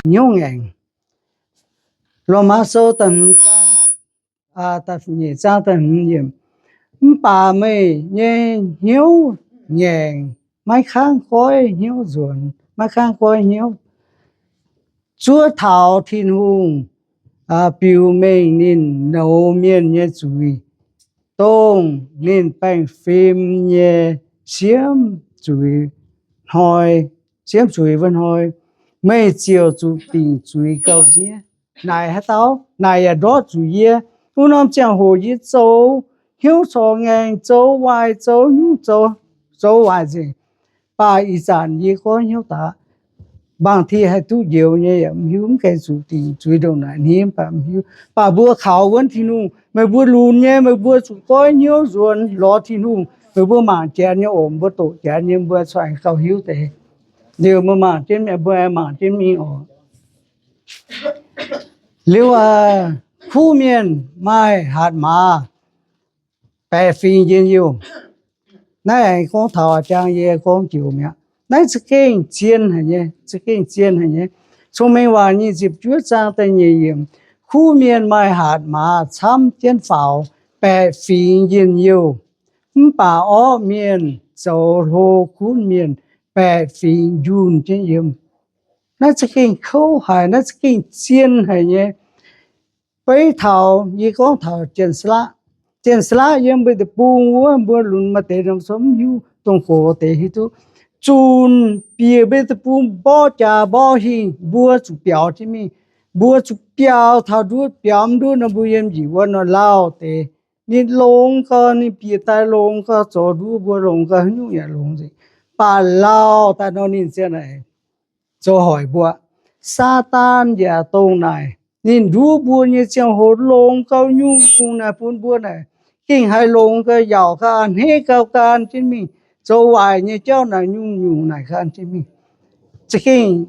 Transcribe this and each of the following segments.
Hnyouv ngaengc. Lomaa Sou da'hmz zaang, da'nyeic zaang da'hmz yiemc. Mv baac meih nyei hnyouv ngaengc, maiv kangv goiv hnyouv nzuonx, maiv kangv goiv hnyouv zuov taux Tin-Hungh biux mengh ninh nouz mienh nyei zuiz, dongh ninh baengh fim nyei siemv zuiz hnoi, siemv zuiz wuov hnoi, meih ziouc zuqc dingc zuiz gauh hniev. Naaic haaix dauh? Naaic yaac ndortv zuqc yie. Wuov norm ziangh hoc yie zoux hnyouv corc ngaengc, zoux waaic, zoux nyungc, zoux, zoux waaic nzengc. Baac ih zanc yie goiv hnyouv daaih, bangc ti haih duqv njoux nyei yaac mv hiuv, mv gaengh zuqc dingc zuiz ndongc naaic hniev mv baac mv hiuv. Baac mbuo kaux wuonv Tin-Hungh, meih mbuo lunx nyei, meih mbuo zuqc goiv hnyouv nzuonx lorz Tin-Hungh. Meih mbuo mangc Janx nyei oc, mbuo doqc Janx nyei, mbuo corc gauh hiuv deix. Liuz mbuo mangc jienv, mbuo mangc jienv mingh oc. Liuz, kuv mienh maaih hatc maaz baeqc fingx njien-youh. Naaiv aengx gorngv taux jang yie gorngv joux mi'aqv. Naaiv za'gengh zien haic nyei, za'gengh zien haic nyei. Cong-Mengh Waac nyic ziepc juov zaang da'nyeic yiemc, kuv mienh maaih hatc maaz camv jienv faaux, baeqc fingx njien-youh. Mv baac orqv mienh zoux hlo gunv mienh, baeqc fingx njunh jienv yiem. Naaiv za'gengh kouv haic, naaiv za'gengh zien haic nyei. Beiv taux yie gorngv taux Janx-Saalaqv. Janx-Saalaqv yiem mbuo deic-bung wuov, mbuo lunx maaih deix norm sou mv hiuv, dongh gox deix hiuv duqv. Zunc bieqc mbuo deic-bung mborqv jaax mborqv hingh, mbuo zuqc biaux jienv mingh. Mbuo zuqc biaux taux nduov, biaux mv nduov nor mbuo yiem njiec wuov nor lauh deix. Ninh longx gau, ninh bieqc daaih longx gau, zoux nduov mbuo longx gau, haaix nyungc yaac longx nzengc. Baac lauh daaih nor ninh ziang naaic zoux hoic mbuo. Saadaan yaac dongh naaic, ninh nduov mbuo nyei ziangh hoc longx gau, nyungc-nyungc naaic bun mbuo naaic gengh haih longx gau, yaauc gau, a'hneiv gau, gan jienv mingh. Zoux waaic nyei jauv naaic nyungc-nyungc naaic gan jienv mingh. Za'gengh,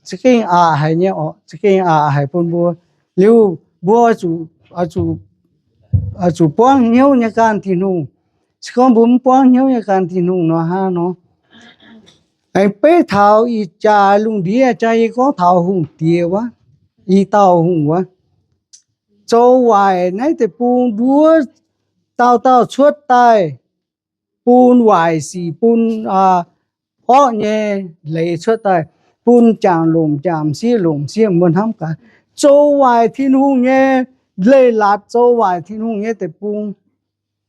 za'gengh aqc haic nyei oc, za'gengh aqc haic bun mbuo. Liuz mbuo oix zuqc, oix zuqc buangv hnyouv nyei gan Tin-Hungh. Se gorngv mbuo mv buangv hnyouv nyei gan Tin-Hungh nor hnangv nor. Aengx beiv taux ih jaax lungh ndiev, jaa yie gorngv taux hungh diex wuov, i dauh hungh wuov, zoux waaic naaiv deic-bung nduov, dauh dauh cuotv daaih bun waaic sic, bun orqv nyei leiz cuotv daaih, bun jangc lomc jangc, m'sieqv lomc m'sieqv, mbuo hnamv gaax. Zoux waaic Tin-Hungh nyei leiz-latc, zoux waaic Tin-Hungh nyei deic-bung.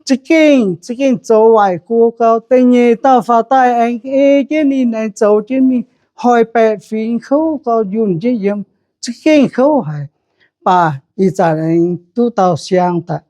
Za'gengh, za'gengh zoux waaic go gau. Da'nyeic dauh faaux daaih aengx ei jienv ninh, aengx zoux jienv mingh, hoic baeqc fingx kouv gau, njunh jienv yiem. Za'gengh kouv haic. Baac ih zanc aengx duqv dauh siang daaih.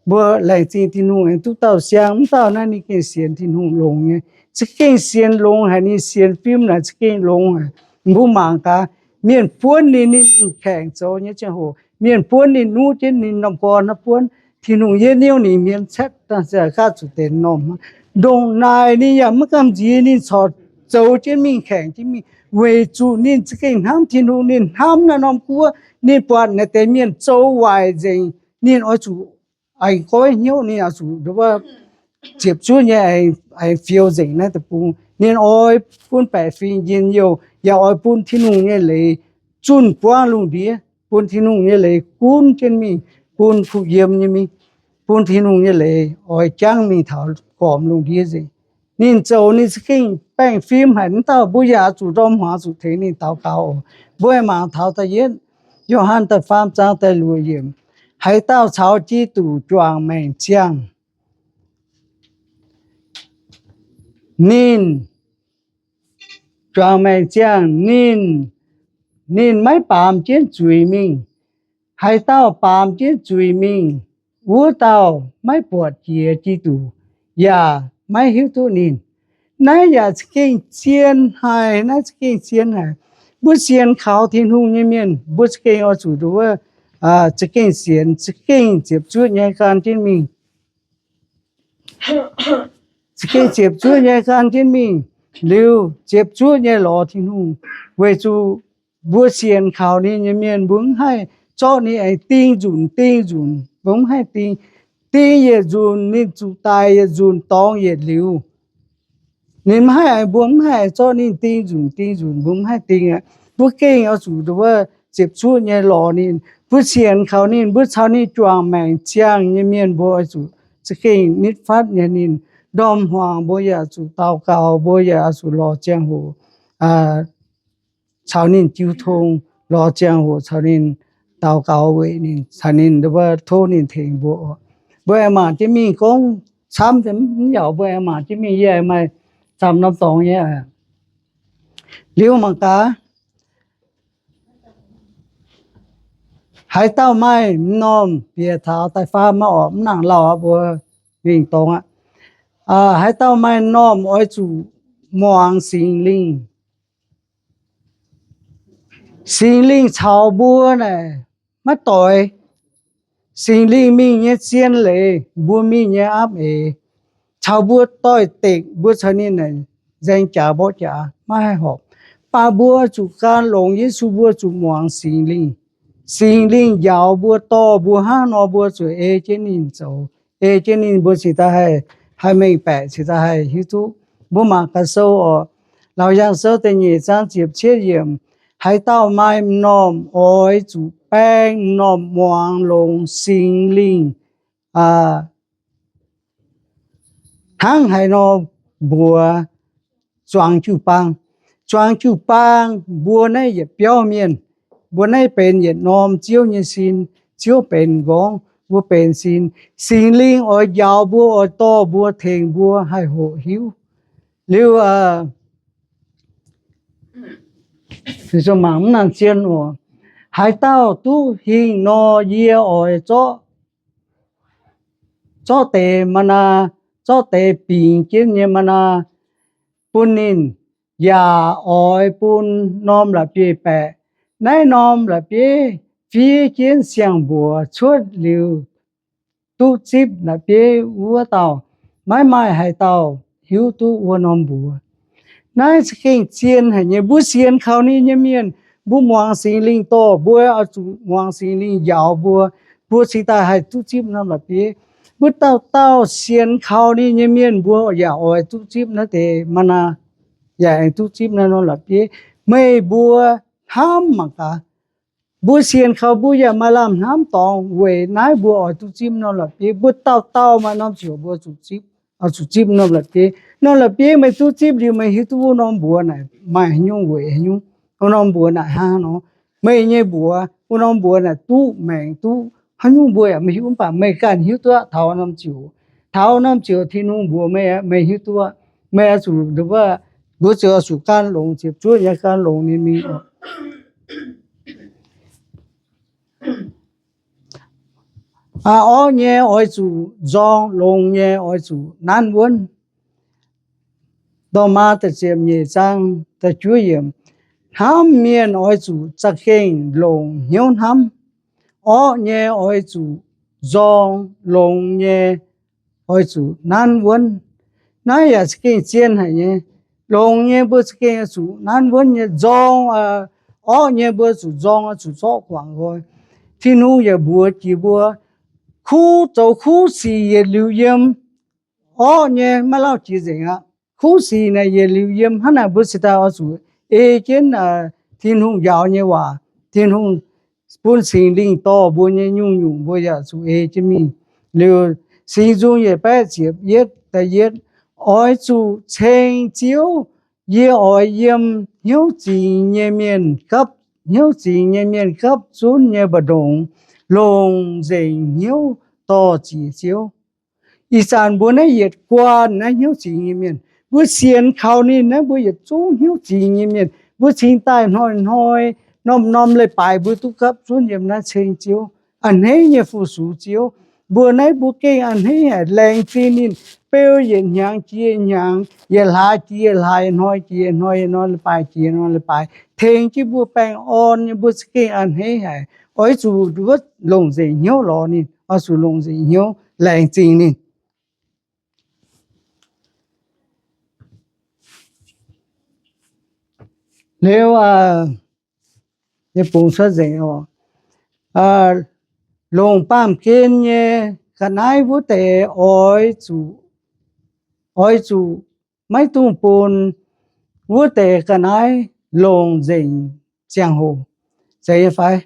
Mbuo laengz zingh Tin-Hungh aengx duqv dauh siang. Mv dauh naaiv ninh gengh sienx Tin-Hungh longx nyei. Za'gengh sienx longx haic, ninh sienx fim naaic za'gengh longx haic. Mbuo mangc gaax, mienh buonv ninh, ninh mingh kaengc zoux nyei ziangh hoc, mienh buonv ninh, nuqv jienv ninh norm gorn naaiv buonv. Tin-Hungh yietv niouv ninh hmien caeqv, dangh ziouc gaav zuqc deix m'normh. Ndongc naaic ninh yaac maiv gamh nziex, ninh corc zoux jienv mingh, kaengc jienv mingh, weic zuqc ninh za'gengh hnamv Tin-Hungh. Ninh hnamv naaiv norm guoqv, ninh buatc naaiv deix mienh zoux waaic nzengc, ninh oix zuqc aengx goiv hnyouv, ninh oix zuqc ziepc zuoqv nyei aengx fioux nzengc naaiv deic-bung. Ninh oix bun baeqc fingx njien-youh, yaac oix bun Tin-Hungh nyei leiz zunh buangv lungh ndiev, bun Tin-Hungh nyei leiz gunv jienv mingh, bun kuh yiem nyei mingh, bun Tin-Hungh nyei leiz oix jangv mingh taux gormx lungh ndiev nzengc. Ninh zoux ninh za'gengh baengh fim haic. Mv dauh mbuo yaac zuqc ndorm hmuangx zuqc tengx ninh daux gaux oc. Mbuo mangc taux da'yietv Yo^han da'faam zaang da'luoqc yiemc, haaix dauh caux Giduc juangc maengc ziangh, ninh juangc maengc ziangh, ninh, ninh maiv baamz jienv zuiz mingh. Haaix dauh baamz jienv zuiz mingh, wuov dauh maiv buatc jiex Giduc, yaac maiv hiuv duqv ninh. Naaiv yaac za'gengh zien haic, naaiv za'gengh zien haic. Mbuo sienx kaux Tin-Hungh nyei mienh, mbuo za'gengh oix zuqc nduov, za'gengh sienx, za'gengh ziepc zuoqv nyei gan jienv mingh. Za'gengh ziepc zuoqv nyei gan jienv mingh, liuz ziepc zuoqv nyei lorz Tin-Hungh, weic zuqc mbuo sienx kaux ninh nyei mienh, mbuo mv haih zorqv ninh aengx ding nzunc, ding nzunc, mbuo mv haih ding. Ding yietc nzunc ninh zuqc daic yietc nzunc dorngx yietc liuz. Ninh mv haih, mbuo mv haih zorqv ninh ding nzunc, ding nzunc, mbuo mv haih ding aqv. Mbuo gengh oix zuqc nduov ziepc zuoqv nyei lorz ninh. Mbuo sienx kaux ninh, mbuo caux ninh juangc maengc ziangh nyei mienh, mbuo oix zuqc za'gengh nitv fatv nyei ninh. Ndorm-hmuangx mbuo yaac zuqc daux gaux, mbuo yaac zuqc lorz ziangh hoc caux ninh jiu tong, lorz ziangh hoc caux ninh daux gaux weic ninh, caux ninh tov ninh tengx mbuo. Mbuo aengx mangc jienv mingh gorngv camv, mv yaac mbuo aengx mangc jienv mingh, yie aengx maaih camv norm dorngx nyei. Liuz mangc gaax, haaix dauh maaih m'normh bieqc taux da'faam maah, orqc, mv nangc lauh aqv, mbuo mingh dorngx aqv. Haaix dauh maaih m'normh oix zuqc muangx Singx Lingh. Singx Lingh caux mbuo naaic maiv doix. Singx Lingh mingh nyei zien leiz, mbuo mingh nyei aapv eix, caux mbuo doix-dekc, mbuo caux ninh naaic nzaeng jaax mborqv jaax maiv haih horpc. Mv baac mbuo zuqc gan longx Yesu, mbuo zuqc muangx Singx Lingh. Singx Lingh njaaux mbuo, dorh mbuo hnangv nor, mbuo zuqc ei jienv ninh zoux, ei jienv ninh, mbuo cingx daaih haih, haih mengh baeqc, cingx daaih haih hiuv duqv. Mbuo mangc gaax sou oc. Laauc Yaangh Sou da'nyeic zaang ziepc cietv yiemc, haaix dauh maaih m'normh oix zuqc baeng m'normh muangx longx Singx Lingh hnangv haaix nor mbuox zuangx jiu-baang. Zuangx jiu-baang, mbuo naaiv yietc biauv mienh, mbuo naaiv benx yietc norm Ziouv nyei sin. Ziouv benx nqorngv, mbuo benx sin. Singx Lingh oix njaaux mbuo, oix dorh mbuo, tengx mbuo haih hoqc hiuv. Liuz, mangc mv nangc zien oc. Haaix dauh duqv hingh nor, yie oix zorqv, zorqv deix mana, zorqv deix bingx jienv nyei mana bun ninh, yaac oix bun norm la'bieiv-baeqc. Naaiv norm la'bieiv fiev jienv siang-mbuox cuotv liuz duqv zipv la'bieiv wuov dauh, maiv maaih haaix dauh hiuv duqv wuov norm mbuox. Naaiv za'gengh zien haic nyei. Mbuo sienx kaux ninh nyei mienh, mbuo muangx Singx Lingh dorh mbuo, oix zuqc muangx Singx Lingh njaaux mbuo, mbuo cingx daaih haih duqv zipv norm la'bieiv. Mbuo dauh dauh sienx kaux ninh nyei mienh, mbuo yaac oix duqv zipv naaiv deix mana, yaac aengx duqv zipv naaiv norm la'bieiv. Meih mbuo hnamv mangc gaax, mbuo sienx kaux mbuo yaac maaih lamh hnamv dorngx weic naaiv mbuo oix duqv zipv norm la'bieiv. Mbuo dauh dauh maaih norm ziouc mbuo zuqc zipv, oix zuqc zipv norm la'bieiv. Norm la'bieiv meih duqv zipv liuz, meih hiuv duqv wuov norm mbuox naaic maaih haaix nyungc weic haaix nyungc, wuov norm mbuox naaic hnangv nor. Meih nyei mbuox, wuov norm mbuox naaic duqv maengc duqv haaix nyungc mbuo yaac maiv hiuv, mv baac meih ganh hiuv duqv aqv. Taux norm ziouc, taux norm ziouc Tin-Hungh mbuox meih, meih hiuv duqv aqv. Meih oix zuqc, mbuo ziouc oix zuqc gan longx, ziepc zuoqv nyei gan longx ninh mingh. Orqv nyei oix zuqc nzorng, longx nyei oix zuqc nanv wuonv. Lomaa da'ziepc nyeic zaang da'juov yiemc, hnamv mienh oix zuqc za'gengh longc hnyouv hnamv. Orqv nyei oix zuqc nzorng, longx nyei oix zuqc nanv wuonv. Naaiv yaac za'gengh zien haic nyei. Longx nyei mbuo za'gengh oix zuqc nanv wuonv nyei. Nzorng, orqv nyei mbuo zuqc nzorng, oix zuqc zorqv guangc nqoi. Tin-Hungh yaac mbuox jiex mbuo, kuv zoux kuv sic yietc liuz yiem. Orqv nyei maiv lauh jiex nzengc aqv. Kuv sic naaic yietc liuz yiem. Hnangv naaic mbuo cingx daaih oix zuqc ei jienv Tin-Hungh njaaux nyei waac. Tin-Hungh bun Singx Lingh dorh mbuo nyei nyungc-nyungc mbuo yaac zuqc ei jienv mingh. Liuz, Singx Nzung yietc baeqv ziepc yietv da'yietv, oix zuqc ceng Ziouv. Yie oix yiem hnyouv zingx nyei mienh gapv, hnyouv zingx nyei mienh gapv zunv nyei mbu'ndongx longc nzengc hnyouv dorh ziec Ziouv. Ih zanc mbuo naaiv yietc guanh naaiv hnyouv zingx nyei mienh, mbuo sienx kaux ninh naaiv, mbuo yietc zungv hnyouv zingx nyei mienh. Mbuo cingx daaih hnoi-hnoi, norm-norm leiz-baaix mbuo duqv gapv zunv yiem naaiv ceng Ziouv, a'hneiv nyei fu-sux Ziouv. Mbuo naaiv mbuo gengh a'hneiv haic, laengz zingh ninh. Beu yietc hnyangx jiex hnyangx, yietc hlaax jiex hlaax, yietc hnoi jiex hnoi, yietc norm leiz-baaix jiex norm leiz-baaix, tengx jienv mbuo baengh orn nyei. Mbuo za'gengh a'hneiv haic. Oix zuqc wuov longc nzengc hnyouv lorz ninh, oix zuqc longc nzengc hnyouv laengz zingh ninh. Liuz, yie bungx cuotv nzengc oc. longc baamh gen nyei ga'naaiv wuov deix oix zuqc, oix zuqc maiv dungx bun wuov deix ga'naaiv longc nzengc ziangh hoc. Zeiz nyei fai?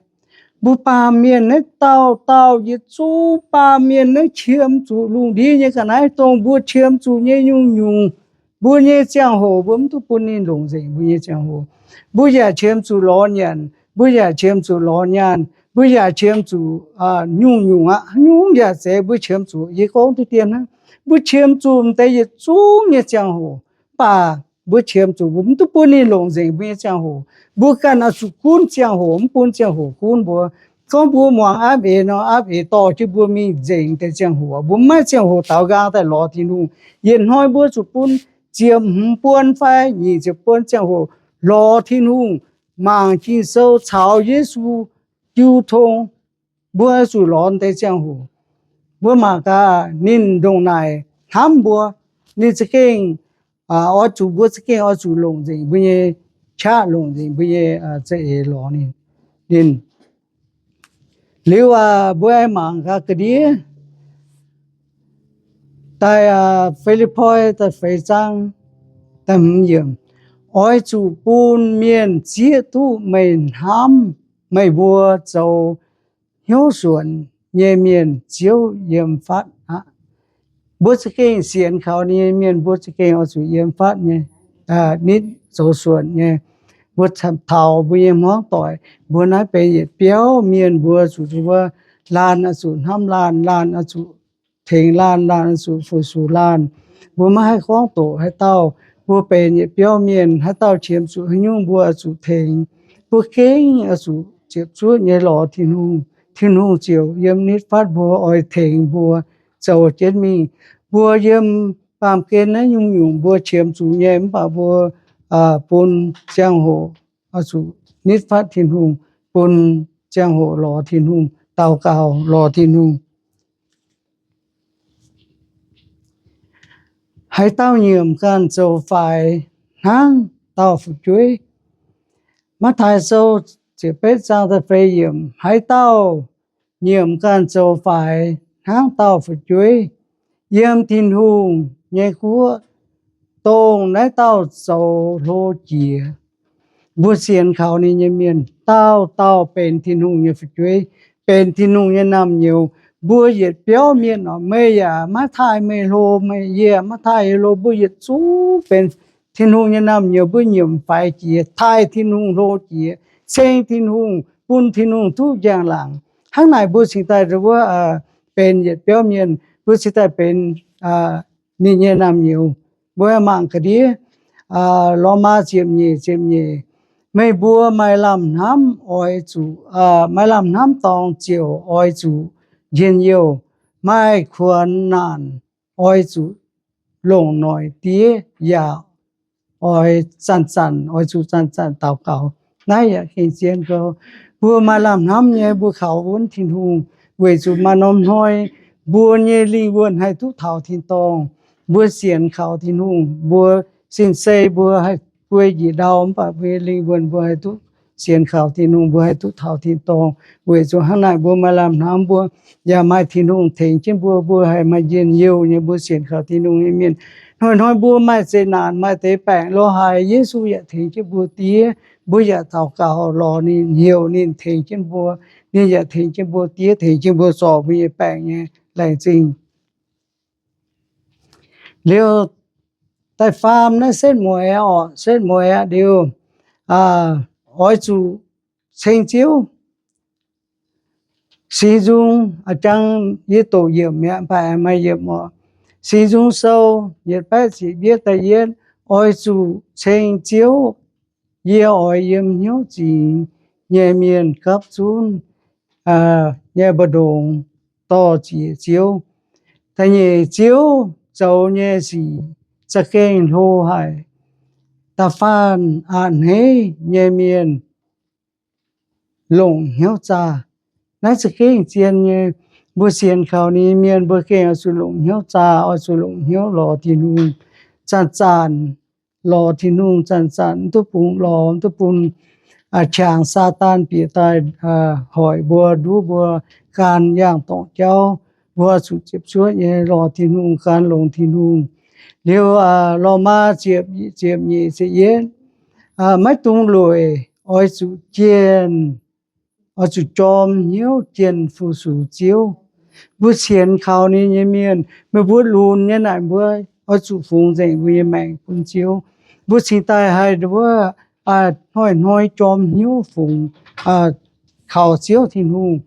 Mbuo baamh mienh naaiv dauh dauh yietc zungv baamh mienh naaiv qiemx zuqc lungh ndiev nyei ga'naaiv, dongh mbuo qiemx zuqc nyei nyungc-nyungc. Mbuo nyei ziangh hoc mbuo mv duqv bun ninh longc nzengc mbuo nyei ziangh hoc. Mbuo yaac qiemx zuqc lorz nyanc, mbuo yaac qiemx zuqc lorz nyaanh, mbuo yaac qiemx zuqc nyungc-nyungc aqv. Nyungc yaac zeiz mbuo qiemx zuqc. Yie gorngv diqv dien hnangv, mbuo qiemx zuqc m'deix yietc zungv nyei ziangh hoc, mv baac mbuo qiemx zuqc mbuo mv duqv bun ninh longc nzengc mbuo nyei ziangh hoc. Mbuo ganh oix zuqc gunv ziangh hoc, mv bun ziangh hoc gunv mbuo. Gorngv mbuo muangx aapv eix nor, aapv eix dorh jienv mbuo mingh nzengc deix ziangh hoc. Mbuo mv maaih ziangh hoc daaux nqaang daaih lorz Tin-Hungh. Yietc hnoi mbuo zuqc bun ziepc hmz buon fai nyic ziepc buon ziangh hoc lorz Tin-Hungh, mangc Ging-Sou caux Yesu jiu tong. Mbuo zuqc lorz deix ziangh hoc, mbuo mangc gaax ninh ndongc naaic hnamv mbuo. Ninh za'gengh oix zuqc, mbuo za'gengh oix zuqc longc nzengc mbuo nyei qaqv, longc nzengc mbuo nyei za'eix lorz ninh. Ninh liuz aac, mbuo aengx mangc gaax ga'ndiev daaih Fi^lipv^poi da'feix zaang da'hmz yiemc, oix zuqc bun mienh zieqv duqv meih hnamv meih mbuo zoux hnyouv suonc nyei mienh Ziouv yiem fatv aqv. Mbuo za'gengh sienx kaux ninh nyei mienh, mbuo za'gengh oix zuqc yiem fatv nyei, nitv zoux suonc nyei. Mbuo taux mbuo nyei hmuangv doic, mbuo naaiv benx yietc biauv mienh, mbuo zuqc, mbuo laanh oix zuqc hnamv laanh, laanh oix zuqc tengx laanh, laanh oix zuqc fu-sux laanh. Mbuo maiv haih gorngv doqc haaix dauh. Mbuo benx yietc biauv mienh, haaix dauh qiemx zuqc haaix nyungc mbuo oix zuqc tengx. Mbuo gengh oix zuqc ziepc zuoqv nyei lorz Tin-Hungh. Tin-Hungh ziouc yiem nitv fatv mbuo, oix tengx mbuo zoux jienv mingh. Mbuo yiem baamh gen naaiv nyungc-nyungc mbuo qiemx zuqc nyei, mv baac mbuo bun ziangh hoc oix zuqc nitv fatv Tin-Hungh, bun ziangh hoc lorz Tin-Hungh, daux gaux lorz Tin-Hungh. Haaix dauh nyiemc ganh zoux faix, hnangv dauh fu'jueiv. Matv^taai Sou ziepc betv zaang da'feix yiemc, haaix dauh nyiemc ganh zoux faix, hnangv dauh fu'jueiv yiem Tin-Hungh nyei guoqv, dongh naaiv dauh zoux hlo jiex. Mbuo sienx kaux ninh nyei mienh dauh dauh benx Tin-Hungh nyei fu'jueiv, benx Tin-Hungh nyei naamh nyouz. Mbuo yietc biauv mienh oc, meih yaac maiv taaih meih hlo, meih, yie maiv taaih yie hlo, mbuo yietc zungv benx Tin-Hungh nyei naamh nyouz. Mbuo nyiemc faix jiex, taaih Tin-Hungh hlo jiex, ceng Tin-Hungh, bun Tin-Hungh duqv njang-laangc. Hnangv naaic mbuo cingx daaih wuov benx yietc biauv mienh, mbuo cingx daaih benx ninh nyei naamh nyouz. Mbuo mangc ga'ndiev Lomaa ziepc nyeic, ziepc nyeic, meih mbuo maaih lamh hnamv oix zuqc, maaih lamh hnamv dorngx ziouc oix zuqc njien-youh, maaih kuonx naanc oix zuqc longc noic diev, yaac oix zanc-zanc, oix zuqc zanc-zanc daux gaux. Naaiv yaac gengh zien gau. Mbuo maaih lamh hnamv nyei, mbuo kaux wuonv Tin-Hungh weic zuqc maaih norm hnoi mbuo nyei lingh wuonh haih duqv taux tin-dorngh. Mbuo sienx kaux Tin-Hungh, mbuo sin-sei mbuo haih guei njiec ndau, mv baac mbuo nyei lingh wuonh mbuo haih duqv sienx kaux Tin-Hungh, mbuo haih duqv taux tin-dorngh. Weic zuqc hnangv naaic mbuo maaih lamh hnamv, mbuo yaac maaih Tin-Hungh tengx jienv mbuo, mbuo haih maaih njien-youh nyei. Mbuo sienx kaux Tin-Hungh nyei mienh, hnoi-hnoi mbuo maaih zeqc naanc, maaih deix baengc lorz haaix, Yesu yaac tengx jienv mbuo diev. Mbuo yaac daux gaux lorz ninh, heuc ninh tengx jienv mbuo, ninh yaac tengx jienv mbuo diev, tengx jienv mbuo zorc mbuo nyei baengc nyei laengz zingh. Liuz, da'faam naaiv setv mueiz oc, setv mueiz aqv liuz, oix zuqc ceng Ziouv. Singx Nzung, a'jang yie doqc yiemc mi'aqv, mv baac maaih yiemc oc. Singx Nzung Sou yietc baeqv ziepc yietv da'yietv, oix zuqc ceng Ziouv. Yie oix yiem hnyouv zingx nyei mienh gapv zunv nyei mbu'ndongx dorh ziex Ziouv. Da'nyeic, Ziouv zoux nyei sic za'gengh hlo haic. Da'faanh a'hneiv nyei mienh longc hnyouv zaah. Naaiv za'gengh zien nyei. Mbuo sienx kaux ninh nyei mienh, mbuo gengh oix zuqc longc hnyouv zaah, oix zuqc longc hnyouv lorz Tin-Hungh. Zanc-zanc lorz Tin-Hungh, zanc-zanc mv duqv bungx lorz, mv duqv bun qangx Saadaan bieqc daaih hoic mbuo, nduov mbuo, gan yangh dorngc jauv. Mbuo zuqc ziepc zuoqv nyei lorz Tin-Hungh, gan longx Tin-Hungh. Liuz Lomaa ziepc nyeic ziepc yietv, maiv dungx lueic, oix zuqc jienh, oix zuqc jorm hnyouv jienh fu-sux Ziouv. Mbuo sienx kaux ninh nyei mienh, meih mbuo lunx nyei naaic, mbuo oix zuqc fungx nzengc mbuo nyei maengc bun Ziouv. Mbuo cingx daaih haih wuov hnoi-hnoi jorm hnyouv fungx kaux Ziouv Tin-Hungh,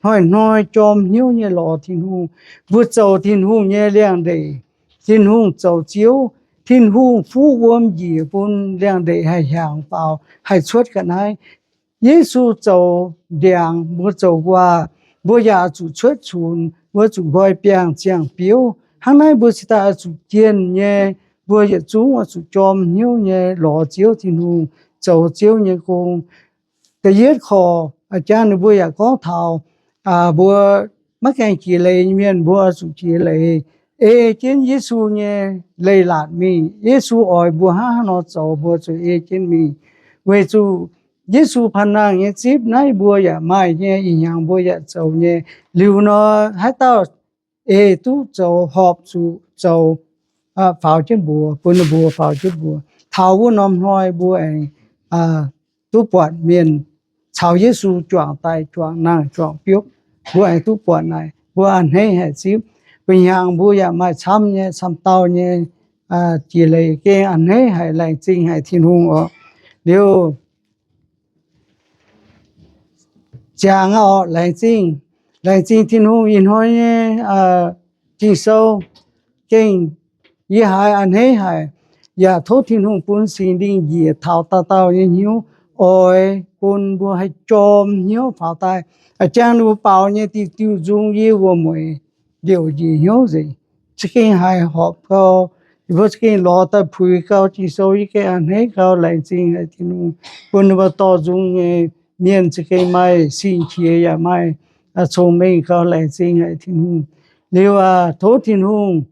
hnoi-hnoi jorm hnyouv nyei lorz Tin-Hungh. Mbuo zoux Tin-Hungh nyei liangx-ndeic, Tin-Hungh zoux Ziouv. Tin-Hungh fuqv wuom njiec bun liangx-ndeic haih hiaangx faaux, haih cuotv ga'naaiv. Yesu zoux ndiangx, mbuo zoux nquaah, mbuo yaac zuqc cuotv cunx, mbuo zuqc nqoi biangh ziangh biouv. Hnangv naaiv mbuo cingx daaih oix zuqc jienh nyei, mbuo yietc zungv oix zuqc jorm hnyouv nyei lorz Ziouv Tin-Hungh, zoux Ziouv nyei gong. Da'yietv korc, jang ninh mbuo yaac gorngv taux mbuo maiv gaengh jiex leiz nyei mienh, mbuo oix zuqc jiex leiz, ei jienv Yesu nyei leiz-latc mingh. Yesu oix mbuo hnangv haaix nor zoux, mbuo zuqc ei jienv mingh. Weic zuqc Yesu panh nangh nyei zipv naaiv mbuo yaac maaih nyei, ih hnyangx mbuo yaac zoux nyei. Liuz nor, haaix dauh ei duqv zoux, horpc zuqc zoux, faaux jienv mbuox, bun ninh mbuo faaux jienv mbuox. Taux wuov norm hnoi mbuo aengx duqv buatc mienh caux Yesu juangc daaih, juangc nangh, juangc biopv. Mbuo aengx duqv buatc naaic, mbuo a'hneiv haic zipv. Mbuo hnyangx mbuo yaac maaih camv nyei, camv dauh nyei jiex leiz gengh a'hneiv haic, laengz zingh haic Tin-Hungh oc. Liuz ziangx oc, laengz zingh, laengz zingh Tin-Hungh ih hnoi nyei Ging-Sou gengh yie haiz a'hneiv haic. Yaac tov Tin-Hungh bun Singx Lingh njiec taux dauh dauh nyei hnyouv, oix bun mbuo haih jorm hnyouv faaux daaih. A'jang ninh mbuo baaux nyei diuh diuh nzung yie wuom-mueic liouc njiec hnyouv nzengc. Za'gengh haiz horpc gau, yie mbuo za'gengh lorz daaih puix gau Ging-Sou, yie gengh a'hneiv gau, laengz zingh haic Tin-Hungh bun ninh mbuo dorh nzung nyei mienh za'gengh maaih sin-qiex yaac maaih cong-mengh gau, laengz zingh haic Tin-Hungh. Liuz tov Tin-Hungh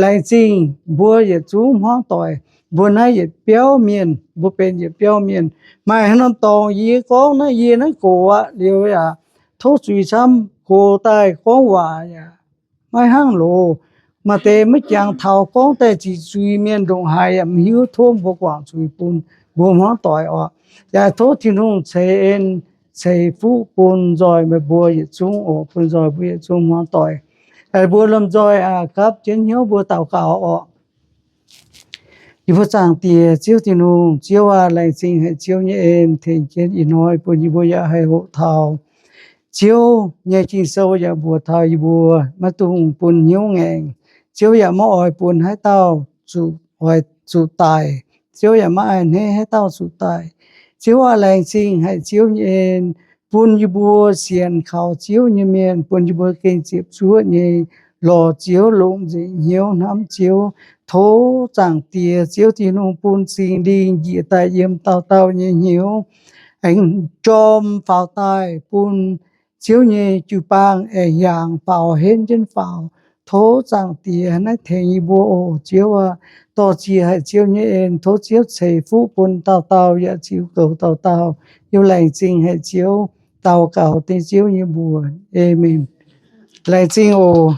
laengz zingh mbuo yietc zungv hmuangv doic. Mbuo naaiv yietc biauv mienh, mbuo benx yietc biauv mienh. Maaih haaix norm dorngx yie gorngv naaiv, yie naaiv gox aqv liuz yaac tov zuiz camv, gox daaih gorngv waac yaac maiv hnangv loz. Maaih deix maiv jangx taux gorngv daaih ziqc zuiz, mienh ndongc haaix yaac maiv hiuv, tov mbuo guangc zuiz bun mbuo hmuangv doic oc. Yaac tov Tin-Hungh ceix en ceix fuqv bun nzoih meih mbuo yietc zungv oc, bun nzoih mbuo yietc zungv hmuangv doic. Mbuo lomh nzoih gapv jienv hnyouv mbuo daux gaux oc. Yie mbuo Zaangc Diex Ziouv Tin-Hungh, Ziouv aac, laengz zingh haic Ziouv nyei en tengx jienv ih hnoi bun yie mbuo yaac haih hoqc taux Ziouv nyei Ging-Sou yaac mbuox taux yie mbuo maiv dungx bun hnyouv ngaengc. Ziouv yaac maiv oix bun haaix dauh zuqc, oix zuqc daic. Ziouv yaac maiv a'hneiv haaix dauh zuqc daic. Ziouv aac, laengz zingh haic Ziouv nyei en bun yie mbuo sienx kaux Ziouv nyei mienh, bun yie mbuo gengh ziepc zuoqv nyei lorz Ziouv, longc nzengc hnyouv hnamv Ziouv. Tov Zaangc Diex Ziouv Tin-Hungh bun Singx Lingh njiec daaih yiem dauh dauh nyei hnyouv, aengx jorm faaux daaih bun Ziouv nyei jiu-baang aengx hiaangx faaux, henv jienv faaux. Tov Zaangc Diex naaiv tengx yie mbuo oc, Ziouv aac. Dorh ziex haic Ziouv nyei en. Tov Ziouv ceix fuqv bun dauh dauh yaac ziux goux dauh dauh. Yie laengz zingh haic Ziouv, daux gaux dengv Ziouv nyei mbuox. Aamen. Laengz zingh oc.